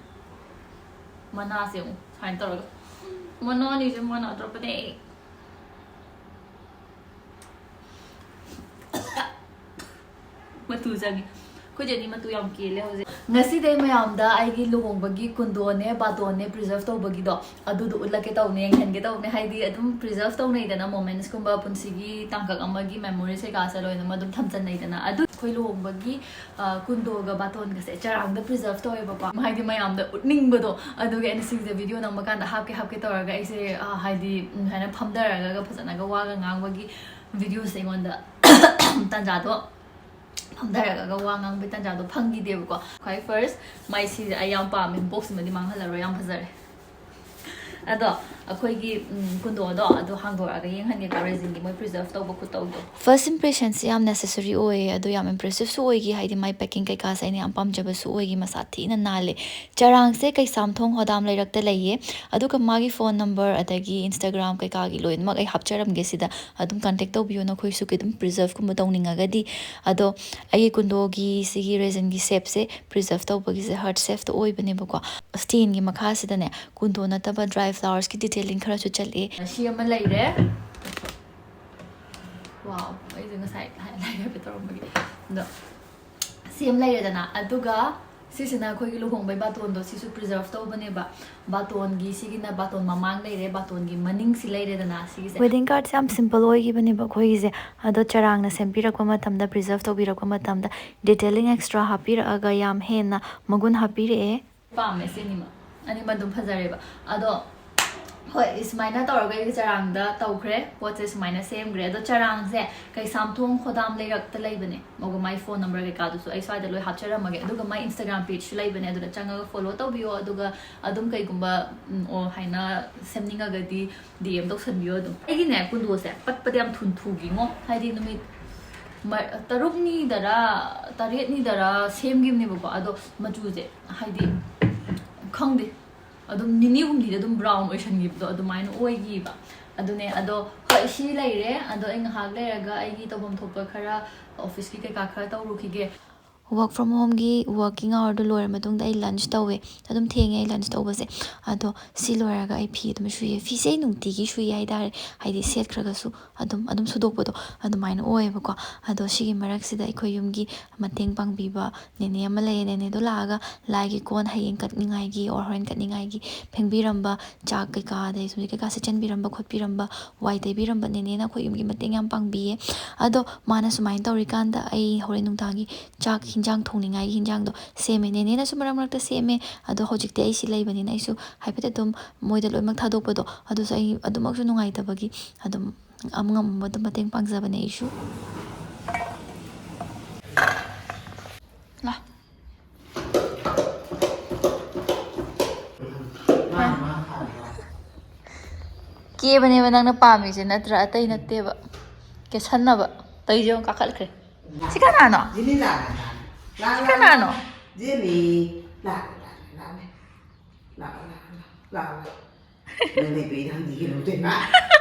ꯃꯅꯥꯁꯦ ꯑꯃꯨꯛ ꯁꯨꯃꯥꯏꯅ ꯇꯧꯔꯒ꯫ ꯃꯣꯅꯣꯅꯤꯁꯨ ꯃꯣꯅꯣ ꯑꯇꯣꯞꯄꯅꯦ꯫ ꯃꯇꯨ ꯆꯪꯉꯤ꯫ ꯑꯩꯈꯣꯏ ꯆꯦꯗꯤ ꯃꯇꯨ ꯌꯥꯝ ꯀꯦꯜꯂꯦ ꯍꯧꯖꯤꯛ꯫ ꯉꯁꯤꯗꯤ ꯑꯩ ꯃꯌꯥꯝꯗ ꯑꯩꯒꯤ ꯂꯨꯍꯣꯡꯕꯒꯤ ꯀꯨꯟꯗꯣꯅꯦ, ꯕꯥꯇꯣꯟꯅꯦ preserve ꯇꯧꯕꯒꯤꯗꯣ, ꯑꯗꯨꯗꯣ ꯎꯠꯂꯛꯀꯦ ꯇꯧꯕꯅꯦ, ꯌꯦꯡꯍꯟꯒꯦ ꯇꯧꯕꯅꯦ꯫ ꯍꯥꯏꯗꯤ ꯑꯗꯨꯝ preserve ꯇꯧꯅꯩꯗꯅ, momentsꯀꯨꯝꯕ, ꯄꯨꯟꯁꯤꯒꯤ ꯇꯥꯡꯀꯛ ꯑꯃꯒꯤ memories ꯀꯩꯀꯥꯁꯦ ꯂꯣꯏꯅꯃꯛ ꯑꯗꯨꯝ ꯊꯝꯖꯟꯅꯩꯗꯅ꯫ ꯑꯗꯨ ꯑꯩꯈꯣꯏ ꯂꯨꯍꯣꯡꯕꯒꯤ, ꯑ, ꯀꯨꯟꯗꯣꯒ ꯕꯥꯇꯣꯟꯒꯁꯦ ꯆꯔꯥꯡꯗ preserve ꯇꯧꯋꯦꯕꯀꯣ꯫ ꯍꯥꯏꯗꯤ ꯃꯌꯥꯝꯗ ꯎꯠꯅꯤꯡꯕꯗꯣ, ꯑꯗꯨꯒꯤ ꯑꯩꯅ ꯁꯤꯁꯦ video ꯅꯝꯕ ꯀꯥꯟꯗ ꯍꯥꯞꯀꯦ ꯍꯥꯞꯀꯦ ꯇꯧꯔꯒ ꯑꯩꯁꯦ, ꯑ, ꯍꯥꯏꯗꯤ, ꯎꯝ, ꯁꯨꯃꯥꯏꯅ ꯐꯝꯊꯔꯒ ꯐꯖꯅꯒ ꯋꯥꯒ ꯉꯥꯡꯕꯒꯤ videoꯁꯦ ꯑꯩꯉꯣꯟꯗ ꯇꯥꯟꯖꯥꯗꯣ, ꯐꯝꯊꯔꯒ ꯋꯥ ꯉꯥꯡꯕꯒꯤ ꯇꯥꯟꯖꯥꯗꯣ ꯐꯪꯈꯤꯗꯦꯕꯀꯣ꯫ ꯈ꯭ꯋꯥꯏ first ꯃꯥꯏ ꯁꯤꯁꯦ ꯑꯩ ꯌꯥꯝ ꯄꯥꯝꯃꯦ, boxꯁꯤꯃꯗꯤ ꯃꯥꯡꯍꯜꯂꯔꯣꯏ, ꯌꯥꯝ ꯐꯖꯔꯦ꯫ ꯑꯗꯣ ꯑꯩꯈꯣꯏꯒꯤ, ꯎꯝ, ꯀꯨꯟꯗꯣꯗꯣ ꯑꯗꯣ ꯍꯥꯡꯗꯣꯔꯛꯑꯒ ꯌꯦꯡꯍꯟꯒꯦꯀꯣ, resinꯒꯤ ꯃꯣꯏ preserve ꯇꯧꯕ ꯈꯨꯇꯧꯗꯣ꯫ First impressionꯁꯦ ꯌꯥꯝ necessary ꯑꯣꯏꯌꯦ, ꯑꯗꯣ ꯌꯥꯝ impressiveꯁꯨ ꯑꯣꯏꯈꯤ, ꯍꯥꯏꯗꯤ ꯃꯥꯏ packing ꯀꯩꯀꯥꯁꯦ ꯑꯩꯅ ꯌꯥꯝ ꯄꯥꯝꯖꯕꯁꯨ ꯑꯣꯏꯈꯤ, ꯃꯁꯥ ꯊꯤꯅ ꯅꯥꯜꯂꯦ꯫ ꯆꯔꯥꯡꯁꯦ ꯀꯩꯁꯥꯝꯊꯣꯡ ꯍꯣꯗꯥꯝ ꯂꯩꯔꯛꯇ ꯂꯩꯌꯦ, ꯑꯗꯨꯒ ꯃꯥꯒꯤ phone number ꯑꯗꯒꯤ Instagram ꯀꯩꯀꯥꯒꯤ ꯂꯣꯏꯅꯃꯛ ꯑꯩ ꯍꯥꯞꯆꯔꯝꯒꯦ ꯁꯤꯗ, ꯑꯗꯨꯝ contact ꯇꯧꯕꯤꯌꯣ ꯅꯈꯣꯏꯁꯨ ꯑꯗꯨꯝ preserveꯀꯨꯝꯕ ꯇꯧꯅꯤꯡꯉꯒꯗꯤ꯫ ꯑꯗꯣ ꯑꯩꯒꯤ ꯀꯨꯟꯗꯣꯒꯤ ꯁꯤꯒꯤ resinꯒꯤ shapeꯁꯦ preserve ꯇꯧꯕꯒꯤꯁꯦ heart shapeꯇ ꯑꯣꯏꯕꯅꯦꯕꯀꯣ꯫ Stainꯒꯤ ꯃꯈꯥꯁꯤꯗꯅꯦ ꯀꯨꯟꯗꯣ ꯅꯠꯇꯕ dry flowersꯀꯤ detailing ꯈꯔꯁꯨ ꯆꯠꯂꯦ꯫ ꯁꯤ ꯑꯃ ꯂꯩꯔꯦ꯫ Wow, ꯑꯩꯁꯦ ꯉꯁꯥꯏ ꯂꯥꯏ ꯍꯥꯏꯐꯦꯠ ꯇꯧꯔꯝꯕꯒꯤ꯫ ꯑꯗꯣ ꯁꯤ ꯑꯃ ꯂꯩꯔꯦꯗꯅ, ꯑꯗꯨꯒ ꯁꯤꯁꯤꯅ ꯑꯩꯈꯣꯏꯒꯤ ꯂꯨꯍꯣꯡꯕꯩ ꯕꯥꯇꯣꯟꯗꯣ, ꯁꯤꯁꯨ preserve ꯇꯧꯕꯅꯦꯕ꯫ ꯕꯥꯇꯣꯟꯒꯤ ꯁꯤꯒꯤꯅ ꯕꯥꯇꯣꯟ ꯃꯃꯥꯡ ꯂꯩꯔꯦ, ꯕꯥꯇꯣꯟꯒꯤ ꯃꯅꯤꯡꯁꯤ ꯂꯩꯔꯦꯗꯅ ꯁꯤꯒꯤꯁꯦ꯫ Wedding cardꯁꯦ ꯌꯥꯝ simple ꯑꯣꯏꯈꯤꯕꯅꯦꯕ ꯑꯩꯈꯣꯏꯒꯤꯁꯦ, ꯑꯗꯣ ꯆꯔꯥꯡꯅ ꯁꯦꯝꯕꯤꯔꯛꯄ ꯃꯇꯝꯗ, preserve ꯇꯧꯕꯤꯔꯛꯄ ꯃꯇꯝꯗ detailing extra ꯍꯥꯞꯄꯤꯔꯛꯑꯒ ꯌꯥꯝ ꯍꯦꯟꯅ ꯃꯒꯨꯟ ꯍꯥꯞꯄꯤꯔꯛꯑꯦ꯫ ꯄꯥꯝꯃꯦ ꯁꯤ ꯑꯅꯤꯃꯛ, ꯑꯅꯤꯃꯛ ꯑꯗꯨꯝ ꯐꯖꯔꯦꯕ꯫ ꯑꯗꯣ ꯍꯣꯏ, ꯁꯨꯃꯥꯏꯅ ꯇꯧꯔꯒ ꯑꯩꯁꯦ ꯆꯔꯥꯡꯗ ꯇꯧꯈ꯭ꯔꯦ, ꯄꯣꯠꯁꯦ ꯁꯨꯃꯥꯏꯅ ꯁꯦꯝꯈ꯭ꯔꯦ꯫ ꯑꯗꯣ ꯆꯔꯥꯡꯁꯦ ꯀꯩꯁꯥꯝꯊꯣꯡ ꯈꯣꯗꯥꯝ ꯂꯩꯔꯛꯇ ꯂꯩꯕꯅꯦ꯫ ꯑꯗꯨꯒ ꯃꯥꯏ phone number ꯀꯩꯀꯥꯗꯨꯁꯨ ꯑꯩ ꯁ꯭ꯋꯥꯏꯗ ꯂꯣꯏ ꯍꯥꯞꯆꯔꯝꯃꯒꯦ꯫ ꯑꯗꯨꯒ ꯃꯥꯏ Instagram pageꯁꯨ ꯂꯩꯕꯅꯦ, ꯑꯗꯨꯗ ꯆꯪꯉꯒ follow ꯇꯧꯕꯤꯌꯣ꯫ ꯑꯗꯨꯒ ꯑꯗꯨꯝ ꯀꯩꯒꯨꯝꯕ, ꯎꯝ, ꯑꯣ ꯍꯥꯏꯅ ꯁꯦꯝꯅꯤꯡꯉꯒꯗꯤ DM ꯇꯧꯁꯟꯕꯤꯌꯣ ꯑꯗꯨꯝ꯫ ꯑꯩꯒꯤꯅꯦ ꯀꯨꯟꯗꯣꯁꯦ ꯄꯠꯄꯗ ꯌꯥꯝ ꯊꯨꯅ ꯊꯨꯈꯤꯉꯣ, ꯍꯥꯏꯗꯤ ꯅꯨꯃꯤꯠ ꯃ-, ꯇꯔꯨꯛꯅꯤꯗꯔ ꯇꯔꯦꯠꯅꯤꯗꯔ ꯁꯦꯝꯈꯤꯕꯅꯦꯕꯀꯣ꯫ ꯑꯗꯣ ꯃꯆꯨꯁꯦ ꯍꯥꯏꯗꯤ ꯈꯪꯗꯦ, ꯑꯗꯨꯝ ꯅꯤꯅꯤ ꯍꯨꯝꯅꯤꯗ ꯑꯗꯨꯝ brown ꯑꯣꯏꯁꯟꯈꯤꯕꯗꯣ ꯑꯗꯨꯃꯥꯏꯅ ꯑꯣꯏꯈꯤꯕ꯫ ꯑꯗꯨꯅꯦ꯫ ꯑꯗꯣ ꯍꯣꯏ, ꯁꯤ ꯂꯩꯔꯦ꯫ ꯑꯗꯣ ꯑꯩ ꯉꯥꯏꯍꯥꯛ ꯂꯩꯔꯒ ꯑꯩꯒꯤ ꯇꯧꯐꯝ ꯊꯣꯛꯄ ꯈꯔ, officeꯀꯤ ꯀꯩꯀꯥ ꯈꯔ ꯇꯧꯔꯨꯈꯤꯒꯦ꯫ Work from homeꯒꯤ working hourꯗꯨ ꯂꯣꯏꯔ ꯃꯇꯨꯡꯗ ꯑꯩ lunch ꯇꯧꯋꯦ꯫ ꯑꯗꯨꯝ ꯊꯦꯡꯉꯦ ꯑꯩ lunch ꯇꯧꯕꯁꯦ꯫ ꯑꯗꯣ ꯁꯤ ꯂꯣꯏꯔꯒ ꯑꯩ ꯐꯤ ꯑꯗꯨꯝ ꯁꯨꯏꯌꯦ꯫ ꯐꯤꯁꯦ ꯑꯩ ꯅꯨꯡꯇꯤꯒꯤ ꯁꯨꯏ ꯍꯥꯏꯇꯥꯔꯦ, ꯍꯥꯏꯗꯤ ꯁꯦꯠꯈ꯭ꯔꯒꯁꯨ ꯑꯗꯨꯝ ꯑꯗꯨꯝ ꯁꯨꯗꯣꯛꯄꯗꯣ ꯑꯗꯨꯃꯥꯏꯅ ꯑꯣꯏꯌꯦꯕꯀꯣ꯫ ꯑꯗꯣ ꯁꯤꯒꯤ ꯃꯔꯛꯁꯤꯗ ꯑꯩꯈꯣꯏ ꯌꯨꯝꯒꯤ ꯃꯇꯦꯡ ꯄꯥꯡꯕꯤꯕ ꯅꯦꯅꯦ ꯑꯃ ꯂꯩꯌꯦ꯫ ꯅꯦꯅꯦꯗꯣ ꯂꯥꯛꯑꯒ ꯂꯥꯏꯒꯤ ꯀꯣꯟ ꯍꯌꯦꯡ ꯀꯠꯅꯤꯡꯉꯥꯏꯒꯤ or ꯍꯣꯔꯦꯟ ꯀꯠꯅꯤꯡꯉꯥꯏꯒꯤ ꯐꯦꯡꯕꯤꯔꯝꯕ, ꯆꯥꯛ ꯀꯩꯀꯥ ꯑꯗꯩ ꯁꯨꯝ ꯀꯩꯀꯥ ꯁꯦꯠꯆꯟꯕꯤꯔꯝꯕ ꯈꯣꯠꯄꯤꯔꯝꯕ, ꯋꯥꯏ ꯇꯩꯕꯤꯔꯝꯕ ꯅꯦꯅꯦꯅ ꯑꯩꯈꯣꯏ ꯌꯨꯝꯒꯤ ꯃꯇꯦꯡ ꯌꯥꯝ ꯄꯥꯡꯕꯤꯌꯦ꯫ ꯑꯗꯣ ꯃꯥꯅ ꯁꯨꯃꯥꯏꯅ ꯇꯧꯔꯤꯀꯥꯟꯗ ꯑꯩ ꯍꯣꯔꯦꯟ ꯅꯨꯡꯗꯥꯡꯒꯤ ꯆꯥꯛ ꯍꯤꯟꯖꯥꯡ ꯊꯣꯡꯅꯤꯡꯉꯥꯏꯒꯤ ꯍꯤꯟꯖꯥꯡꯗꯣ ꯁꯦꯝꯃꯦ꯫ ꯅꯦꯅꯦꯅꯁꯨ ꯃꯔꯛ ꯃꯔꯛꯇ ꯁꯦꯝꯃꯦ꯫ ꯑꯗꯣ ꯍꯧꯖꯤꯛꯇꯤ ꯑꯩ ꯁꯤ ꯂꯩꯕꯅꯤꯅ ꯑꯩꯁꯨ ꯍꯥꯏꯐꯦꯠ ꯑꯗꯨꯝ ꯃꯣꯏꯗ ꯂꯣꯏꯅꯃꯛ ꯊꯥꯗꯣꯛꯄꯗꯣ ꯑꯗꯨꯁꯨ ꯑꯩ ꯑꯗꯨꯃꯛꯁꯨ ꯅꯨꯡꯉꯥꯏꯇꯕꯒꯤ ꯑꯗꯨꯝ ꯑꯉꯝ ꯑꯉꯝꯕ ꯑꯗꯨꯝ ꯃꯇꯦꯡ ꯄꯥꯡꯖꯕꯅꯦ ꯑꯩꯁꯨ꯫ ꯂꯥ꯫ ꯀꯦꯕꯅꯦꯕ ꯅꯪꯅ ꯄꯥꯝꯃꯤꯁꯦ ꯅꯠꯇ꯭ꯔꯥ? ꯑꯇꯩ ꯅꯠꯇꯦꯕ꯫ ꯀꯦꯁꯟꯅꯕ꯫ ꯇꯧꯔꯤꯁꯦ ꯌꯦꯡꯉꯨ, ꯀꯥꯈꯠꯈ꯭ꯔꯦ꯫ ꯁꯤ ꯀꯅꯥꯅꯣ? ꯖꯤꯅꯤ ꯂꯥꯛꯑꯦ, ꯂꯥꯛꯑꯦ꯫ ꯂꯥꯛꯑꯦ, ꯁꯤ ꯂꯥꯛꯑꯦ꯫ ꯀꯅꯥꯅꯣ? ꯖꯤꯅꯤ꯫ ꯂꯥꯛꯑꯦ, ꯂꯥꯛꯑꯦ, ꯂꯥꯛꯑꯦ, ꯂꯥꯛꯑꯦ꯫ ꯂꯥꯛꯑꯣ, ꯂꯥꯛꯑꯣ, ꯂꯥꯛꯑꯣ, ꯂꯥꯛꯑꯣ꯫ ꯅꯪ ꯂꯩꯕꯩ ꯅꯪꯗꯤ ꯀꯩꯅꯣ ꯇꯧꯏ ꯃꯥ꯫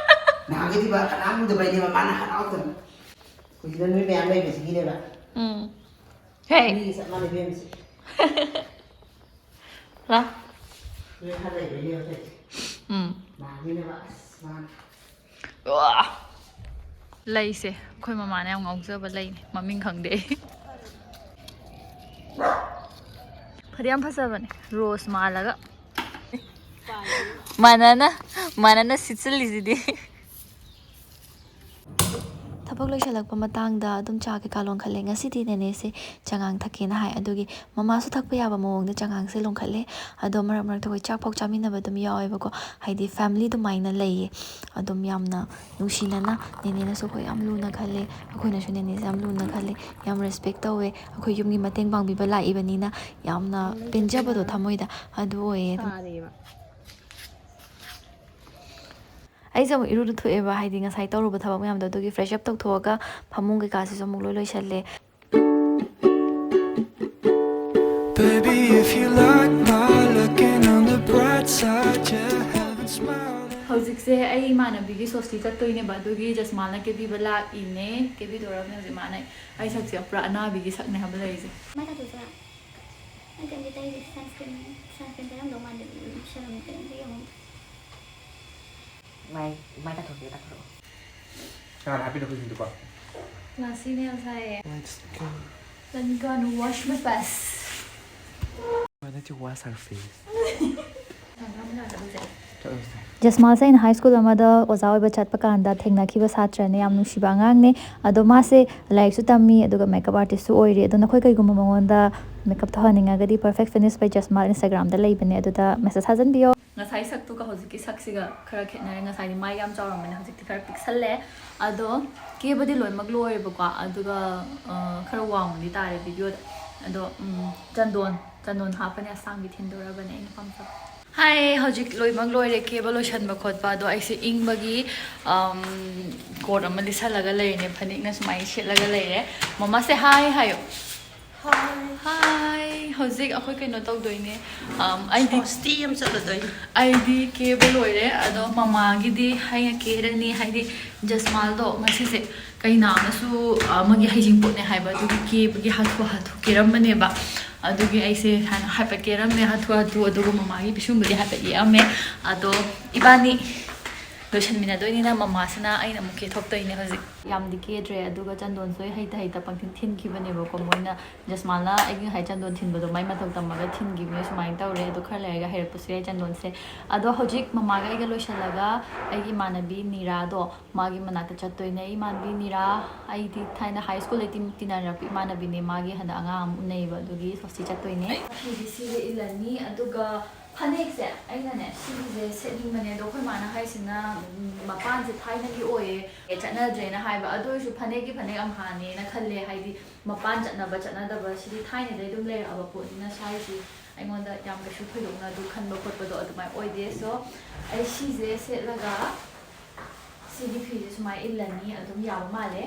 ꯅꯍꯥꯟꯒꯩꯗꯤ ꯃꯥ ꯀꯅꯥꯝ ꯎꯗꯕꯩꯅꯦꯕ ꯃꯥꯅ ꯍꯔꯥꯎꯗꯅ꯫ ꯍꯧꯖꯤꯛꯅ ꯅꯣꯏ ꯃꯌꯥꯝ ꯂꯩꯕꯁꯤꯒꯤꯅꯦꯕ꯫ ꯎꯝ꯫ ꯍꯦ꯫ ꯃꯤꯒ ꯆꯞ ꯃꯥꯟꯅꯩ ꯏꯕꯦꯝꯃ ꯁꯤ꯫ ꯂꯥ꯫ ꯅꯣꯏ ꯈꯔ ꯂꯩꯕꯩꯅꯦꯕ ꯇꯧꯏꯁꯦ꯫ ꯎꯝ꯫ ꯅꯍꯥꯟꯒꯩꯅꯦꯕ ꯑꯁ ꯃꯥꯅ꯫ ꯋꯥ! ꯂꯩꯁꯦ ꯑꯩꯈꯣꯏ ꯃꯃꯥꯅ ꯌꯥꯝ ꯉꯥꯎꯖꯕ ꯂꯩꯅꯦ, ꯃꯃꯤꯡ ꯈꯪꯗꯦ ꯑꯩ꯫ ꯐꯗꯤ ꯌꯥꯝ ꯐꯖꯕꯅꯦ, rose ꯃꯥꯜꯂꯒ꯫ ꯃꯥꯅꯅ, ꯃꯥꯅꯅ ꯁꯤꯠꯆꯜꯂꯤꯁꯤꯗꯤ꯫ ꯊꯕꯛ ꯂꯣꯏꯁꯤꯜꯂꯛꯄ ꯃꯇꯥꯡꯗ ꯑꯗꯨꯝ ꯆꯥ ꯀꯩꯀꯥ ꯂꯣꯟꯈꯠꯂꯦ꯫ ꯉꯁꯤꯗꯤ ꯅꯦꯅꯦꯁꯦ ꯆꯉꯥꯡ ꯊꯛꯀꯦꯅ ꯍꯥꯏ, ꯑꯗꯨꯒꯤ ꯃꯃꯥꯁꯨ ꯊꯛꯄ ꯌꯥꯕ ꯃꯑꯣꯡꯗ ꯆꯉꯥꯡꯁꯦ ꯂꯣꯟꯈꯠꯂꯦ꯫ ꯑꯗꯣ ꯃꯔꯛ ꯃꯔꯛꯇ ꯑꯩꯈꯣꯏ ꯆꯥꯛ ꯐꯥꯎ ꯆꯥꯃꯤꯟꯅꯕ ꯑꯗꯨꯝ ꯌꯥꯎꯋꯦꯕꯀꯣ, ꯍꯥꯏꯗꯤ family ꯑꯗꯨꯃꯥꯏꯅ ꯂꯩꯌꯦ꯫ ꯑꯗꯨꯝ ꯌꯥꯝꯅ ꯅꯨꯡꯁꯤꯅꯅ ꯅꯦꯅꯦꯅꯁꯨ ꯑꯩꯈꯣꯏ ꯌꯥꯝ ꯂꯨꯅ ꯈꯜꯂꯦ, ꯑꯩꯈꯣꯏꯅꯁꯨ ꯅꯦꯅꯦꯁꯦ ꯌꯥꯝ ꯂꯨꯅ ꯈꯜꯂꯦ, ꯌꯥꯝ respect ꯇꯧꯋꯦ꯫ ꯑꯩꯈꯣꯏ ꯌꯨꯝꯒꯤ ꯃꯇꯦꯡ ꯄꯥꯡꯕꯤꯕ ꯂꯥꯛꯏꯕꯅꯤꯅ ꯌꯥꯝꯅ ꯄꯦꯟꯖꯕꯗꯣ ꯊꯃꯣꯏꯗ ꯑꯗꯨ ꯑꯣꯏꯌꯦ ꯑꯗꯨꯝ꯫ ꯑꯩꯁꯦ ꯑꯃꯨꯛ ꯏꯔꯨ ꯂꯨꯊꯣꯛꯑꯦꯕ, ꯍꯥꯏꯗꯤ ꯉꯁꯥꯏ ꯇꯧꯔꯨꯕ ꯊꯕꯛ ꯃꯌꯥꯝꯗꯣ, ꯑꯗꯨꯒꯤ fresh up ꯇꯧꯊꯣꯛꯑꯒ ꯐꯃꯨꯡ ꯀꯩꯀꯥꯁꯤꯁꯨ ꯑꯃꯨꯛ ꯂꯣꯏ ꯂꯣꯏꯁꯜꯂꯦ꯫ Baby, if you like my looking on the bright side, yeah, haven't smiled in ꯍꯧꯖꯤꯛꯁꯦ ꯑꯩ ꯏꯃꯥꯟꯅꯕꯤꯒꯤ ꯁꯣꯁꯇꯤ ꯆꯠꯇꯣꯏꯅꯦꯕ, ꯑꯗꯨꯒꯤ ꯖꯁꯃꯥꯜꯅ ꯀꯦꯕꯤꯕ ꯂꯥꯛꯏꯅꯦ꯫ ꯀꯦꯕꯤꯗꯧꯔꯕꯅꯦ ꯍꯧꯖꯤꯛ ꯃꯥꯅ꯫ ꯑꯩ ꯁꯛꯁꯦ ꯄꯨꯔꯥ ꯑꯅꯥꯕꯤꯒꯤ ꯁꯛꯅꯦ ꯍꯥꯏꯕ ꯂꯩꯔꯤꯁꯦ꯫ ꯃꯥꯏ ꯇꯥꯊꯣꯛꯁꯤꯔꯥ? ꯑꯩ ꯀꯩꯝꯇ ꯇꯩꯗꯦ꯫ Sunscreen, sunscreen ꯇꯩꯔꯝꯗꯧ ꯃꯥꯟꯗꯦ꯫ Serum ꯀꯩꯝꯇ ꯌꯦꯡꯍꯧꯗꯦ꯫ ꯃꯥꯏ, ꯃꯥꯏ ꯇꯥꯊꯣꯛꯀꯦ, ꯇꯥꯊꯣꯔꯛꯑꯣ꯫ ꯀꯅꯥꯅ ꯍꯥꯞꯄꯤꯅꯣ ꯑꯩꯈꯣꯏ ꯁꯤꯡꯖꯨꯗꯨꯕꯣ? ꯉꯁꯤꯅꯦ ꯉꯁꯥꯏ꯫ Let's go. Let me go and wash my face. Why don't you wash her face? ꯆꯠꯂꯨꯁꯦ꯫ ꯖꯁꯃꯥꯜꯁꯦ ꯑꯩꯅ ꯍꯥꯏ ꯁ꯭ꯀꯨꯜ ꯑꯃꯗ ꯑꯣꯖꯥ ꯑꯣꯏꯕ ꯆꯠꯄ ꯀꯥꯟꯗ ꯊꯦꯡꯅꯈꯤꯕ ꯁꯥꯇ꯭ꯔꯅꯦ꯫ ꯌꯥꯝ ꯅꯨꯡꯁꯤꯕ ꯑꯉꯥꯡꯅꯦ꯫ ꯑꯗꯣ ꯃꯥꯁꯦ ꯂꯥꯏꯔꯤꯛꯁꯨ ꯇꯝꯃꯤ, ꯑꯗꯨꯒ ꯃꯦꯀꯞ ꯑꯥꯔꯇꯤꯁꯁꯨ ꯑꯣꯏꯔꯤ꯫ ꯑꯗꯣ ꯅꯈꯣꯏ ꯀꯩꯒꯨꯝꯕ ꯃꯉꯣꯟꯗ ꯃꯦꯀꯞ ꯇꯧꯍꯟꯅꯤꯡꯉꯒꯗꯤ Perfect Finish by Jasmal Instagram-ꯗ ꯂꯩꯕꯅꯦ, ꯑꯗꯨꯗ message ꯊꯥꯖꯟꯕꯤꯌꯣ꯫ ꯉꯁꯥꯏ ꯁꯛꯇꯨꯒ ꯍꯧꯖꯤꯛꯀꯤ ꯁꯛꯁꯤꯒ ꯈꯔ ꯈꯦꯠꯅꯔꯦ꯫ ꯉꯁꯥꯏꯗꯤ ꯃꯥꯏ ꯌꯥꯝ ꯆꯥꯎꯔꯝꯕꯅꯦ, ꯍꯧꯖꯤꯛꯇꯤ ꯈꯔ ꯄꯤꯛꯁꯜꯂꯦ꯫ ꯑꯗꯣ ꯀꯦꯕꯗꯤ ꯂꯣꯏꯅꯃꯛ ꯂꯣꯏꯔꯦꯕꯀꯣ, ꯑꯗꯨꯒ, ꯑ, ꯈꯔ ꯋꯥꯡꯕꯗꯤ ꯇꯥꯔꯦ video-ꯗ꯫ ꯑꯗꯣ, ꯎꯝ, ꯆꯟꯗꯣꯟ, ꯆꯟꯗꯣꯟ ꯍꯥꯞꯄꯅꯦ, ꯑꯁꯥꯡꯕꯤ ꯊꯤꯟꯗꯧꯔꯕꯅꯦ ꯑꯩꯅ ꯄꯥꯝꯖꯕ꯫ ꯍꯥꯏ, ꯍꯧꯖꯤꯛ ꯂꯣꯏꯅꯃꯛ ꯂꯣꯏꯔꯦ ꯀꯦꯕ ꯂꯣꯏꯁꯟꯕ ꯈꯣꯠꯄ꯫ ꯑꯗꯣ ꯑꯩꯁꯦ ꯏꯪꯕꯒꯤ, ꯑꯝ, coat ꯑꯃ ꯂꯤꯠꯁꯜꯂꯒ ꯂꯩꯔꯤꯅꯦ, ꯐꯅꯦꯛꯅ ꯁꯨꯃꯥꯏꯅ ꯁꯦꯠꯂꯒ ꯂꯩꯔꯦ꯫ ꯃꯃꯥꯁꯦ hi ꯍꯥꯏꯌꯣ꯫ Hi꯫ Hi꯫ ꯍꯧꯖꯤꯛ ꯑꯩꯈꯣꯏ ꯀꯩꯅꯣ ꯇꯧꯗꯣꯏꯅꯦ꯫ ꯑꯝ, ꯑꯩꯗꯤ ꯁꯣꯁꯇꯤ ꯑꯃ ꯆꯠꯂꯨꯗꯣꯏꯅꯦ꯫ ꯑꯩꯗꯤ ꯀꯦꯕ ꯂꯣꯏꯔꯦ, ꯑꯗꯣ ꯃꯃꯥꯒꯤꯗꯤ ꯑꯩꯅ ꯀꯦꯔꯅꯤ, ꯍꯥꯏꯗꯤ ꯖꯁꯃꯥꯜꯗꯣ ꯉꯁꯤꯁꯦ ꯀꯩꯅꯥ ꯑꯃꯁꯨ, ꯑ, ꯑꯃꯒꯤ ꯍꯩꯖꯤꯡꯄꯣꯠꯅꯦ ꯍꯥꯏꯕ, ꯑꯗꯨꯒꯤ ꯀꯦꯕꯒꯤ ꯍꯥꯊꯨ ꯍꯥꯊꯨ ꯀꯦꯔꯝꯕꯅꯦꯕ꯫ ꯑꯗꯨꯒꯤ ꯑꯩꯁꯦ ꯍꯥꯟꯅ ꯍꯥꯏꯐꯦꯠ ꯀꯦꯔꯝꯃꯦ ꯍꯥꯊꯨ ꯍꯥꯊꯨ, ꯑꯗꯨꯒ ꯃꯃꯥꯒꯤ ꯄꯤꯁꯨꯝꯕꯨꯗꯤ ꯍꯥꯏꯐꯦꯠ ꯌꯦꯛꯑꯝꯃꯦ꯫ ꯑꯗꯣ ꯏꯕꯥꯅꯤ ꯂꯣꯏꯁꯟꯃꯤꯟꯅꯗꯣꯏꯅꯤꯅ ꯃꯃꯥꯁꯤꯅ ꯑꯩꯅ ꯑꯃꯨꯛ ꯀꯦꯊꯣꯛꯇꯣꯏꯅꯦ ꯍꯧꯖꯤꯛ꯫ ꯌꯥꯝꯗꯤ ꯀꯦꯗ꯭ꯔꯦ, ꯑꯗꯨꯒ ꯆꯟꯗꯣꯟꯁꯨ ꯑꯩ ꯍꯩꯇ ꯍꯩꯇ ꯄꯪꯊꯤꯟ ꯊꯤꯟꯈꯤꯕꯅꯦꯕꯀꯣ꯫ ꯃꯣꯏꯅ, ꯖꯁꯃꯥꯜꯅ ꯑꯩꯒꯤ ꯉꯁꯥꯏ ꯆꯟꯗꯣꯟ ꯊꯤꯟꯕꯗꯣ ꯃꯥꯏ ꯃꯇꯧ ꯇꯝꯃꯒ ꯊꯤꯟꯈꯤꯕꯅꯦ꯫ ꯁꯨꯃꯥꯏꯅ ꯇꯧꯔꯦ꯫ ꯑꯗꯣ ꯈꯔ ꯂꯩꯔꯒ ꯍꯩꯔꯛꯄꯁꯨ ꯌꯥꯏ ꯆꯟꯗꯣꯟꯁꯦ꯫ ꯑꯗꯣ ꯍꯧꯖꯤꯛ ꯃꯃꯥꯒ ꯑꯩꯒ ꯂꯣꯏꯁꯜꯂꯒ ꯑꯩꯒꯤ ꯏꯃꯥꯟꯅꯕꯤ ꯅꯤꯔꯥꯗꯣ, ꯃꯥꯒꯤ ꯃꯅꯥꯛꯇ ꯆꯠꯇꯣꯏꯅꯦ꯫ ꯑꯩ ꯏꯃꯥꯟꯅꯕꯤ ꯅꯤꯔꯥ, ꯑꯩꯗꯤ ꯊꯥꯏꯅ ꯍꯥꯏ ꯁ꯭ꯀꯨꯜꯗꯩ ꯇꯤꯟ-, ꯇꯤꯟꯅꯔꯛꯄ ꯏꯃꯥꯟꯅꯕꯤꯅꯦ꯫ ꯃꯥꯒꯤ ꯍꯟꯗꯛ ꯑꯉꯥꯡ ꯑꯃ ꯎꯅꯩꯌꯦꯕ, ꯑꯗꯨꯒꯤ ꯁꯣꯁꯇꯤ ꯆꯠꯇꯣꯏꯅꯦ꯫ ꯐꯤꯗꯤ ꯁꯤꯒ ꯏꯜꯂꯅꯤ, ꯑꯗꯨꯒ ꯐꯅꯦꯛꯁꯦ ꯑꯩꯅꯅꯦ ꯁꯤꯒꯤꯁꯦ ꯁꯦꯠꯅꯤꯡꯕꯅꯦ, ꯑꯗꯣ ꯑꯩꯈꯣꯏ ꯃꯥꯅ ꯍꯥꯏꯁꯤꯅ, ꯎꯝ, ꯃꯄꯥꯟꯁꯦ ꯊꯥꯏꯅꯒꯤ ꯑꯣꯏꯌꯦ, ꯆꯠꯅꯗ꯭ꯔꯦꯅ ꯍꯥꯏꯕ꯫ ꯑꯗꯨ ꯑꯣꯏꯔꯁꯨ ꯐꯅꯦꯛꯀꯤ ꯐꯅꯦꯛ ꯑꯝꯍꯥꯅꯦꯅ ꯈꯜꯂꯦ, ꯍꯥꯏꯗꯤ ꯃꯄꯥꯟ ꯆꯠꯅꯕ ꯆꯠꯅꯗꯕ ꯁꯤꯗꯤ ꯊꯥꯏꯅꯗꯩ ꯑꯗꯨꯝ ꯂꯩꯔꯛꯑꯕ ꯄꯣꯠꯅꯤꯅ ꯁ꯭ꯋꯥꯏꯁꯤ ꯑꯩꯉꯣꯟꯗ ꯌꯥꯝ ꯀꯩꯁꯨ ꯊꯣꯏꯗꯣꯛꯅ ꯑꯗꯨ ꯈꯟꯕ ꯈꯣꯠꯄꯗꯣ ꯑꯗꯨꯃꯥꯏꯅ ꯑꯣꯏꯗꯦ꯫ So ꯑꯩ ꯁꯤꯁꯦ ꯁꯦꯠꯂꯒ ꯁꯤꯒꯤ ꯐꯤꯁꯦ ꯁꯨꯃꯥꯏꯅ ꯏꯜꯂꯅꯤ, ꯑꯗꯨꯝ ꯌꯥꯕ ꯃꯥꯜꯂꯦ꯫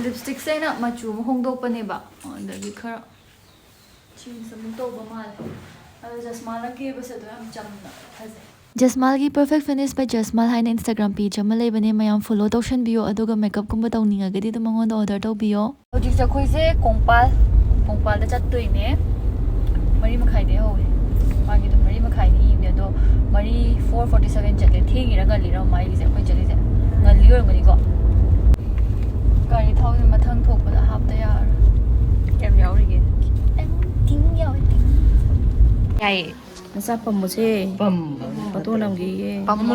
ꯂꯤꯞꯁꯇꯤꯛꯁꯦ ꯑꯩꯅ ꯃꯆꯨ ꯑꯃ ꯍꯣꯡꯗꯣꯛꯄꯅꯦꯕ, ꯑꯗꯒꯤ ꯈꯔ ꯆꯦꯟꯖ ꯑꯃꯨꯛ ꯇꯧꯕ ꯃꯥꯜꯂꯦ꯫ ꯑꯗꯣ ꯖꯁꯃꯥꯜꯅ ꯀꯦꯕꯁꯦ ꯑꯗꯨꯝ ꯌꯥꯝ ꯆꯝꯅ ꯐꯖꯩ꯫ ꯖꯁꯃꯥꯜꯒꯤ Perfect Finish by Jasmal ꯍꯥꯏꯅ Instagram page ꯑꯃ ꯂꯩꯕꯅꯦ, ꯃꯌꯥꯝ follow ꯇꯧꯁꯟꯕꯤꯌꯣ, ꯑꯗꯨꯒ ꯃꯦꯀꯞꯀꯨꯝꯕ ꯇꯧꯅꯤꯡꯉꯒꯗꯤ ꯑꯗꯨꯝ ꯃꯉꯣꯟꯗ order ꯇꯧꯕꯤꯌꯣ꯫ ꯍꯧꯖꯤꯛꯁꯦ ꯑꯩꯈꯣꯏꯁꯦ ꯀꯣꯡꯄꯥꯜ, ꯀꯣꯡꯄꯥꯜꯗ ꯆꯠꯇꯣꯏꯅꯦ꯫ ꯃꯔꯤ ꯃꯈꯥꯏꯗꯩ ꯍꯧꯋꯦ, ꯃꯥꯒꯤꯗꯣ ꯃꯔꯤ ꯃꯈꯥꯏꯅꯤ ꯏꯕꯅꯦ, ꯑꯗꯣ ꯃꯔꯤ, four forty seven ꯆꯠꯂꯦ꯫ ꯊꯦꯡꯉꯤꯔ ꯉꯜꯂꯤꯔ ꯃꯥꯒꯤꯁꯦ? ꯑꯩꯈꯣꯏ ꯆꯠꯂꯤꯁꯦ ꯉꯜꯂꯤ ꯑꯣꯏꯔꯝꯒꯅꯤꯀꯣ꯫ ꯒꯥꯔꯤ ꯊꯥꯎꯁꯦ ꯃꯊꯪ ꯊꯣꯛꯄꯗ ꯍꯥꯞꯇ ꯌꯥꯔꯣꯏ꯫ ꯀꯌꯥꯝ ꯌꯥꯎꯔꯤꯒꯦ? ꯈꯤꯇꯪ ꯇꯤꯡ ꯌꯥꯎꯋꯦ, ꯇꯤꯡ꯫ ꯌꯥꯏꯌꯦ꯫ ꯃꯆꯥ ꯄꯝꯃꯨꯁꯦ꯫ ꯄꯝ꯫ ꯐꯣꯇꯣ ꯅꯝꯈꯤꯒꯦ꯫ ꯄꯝ ꯑꯃ꯫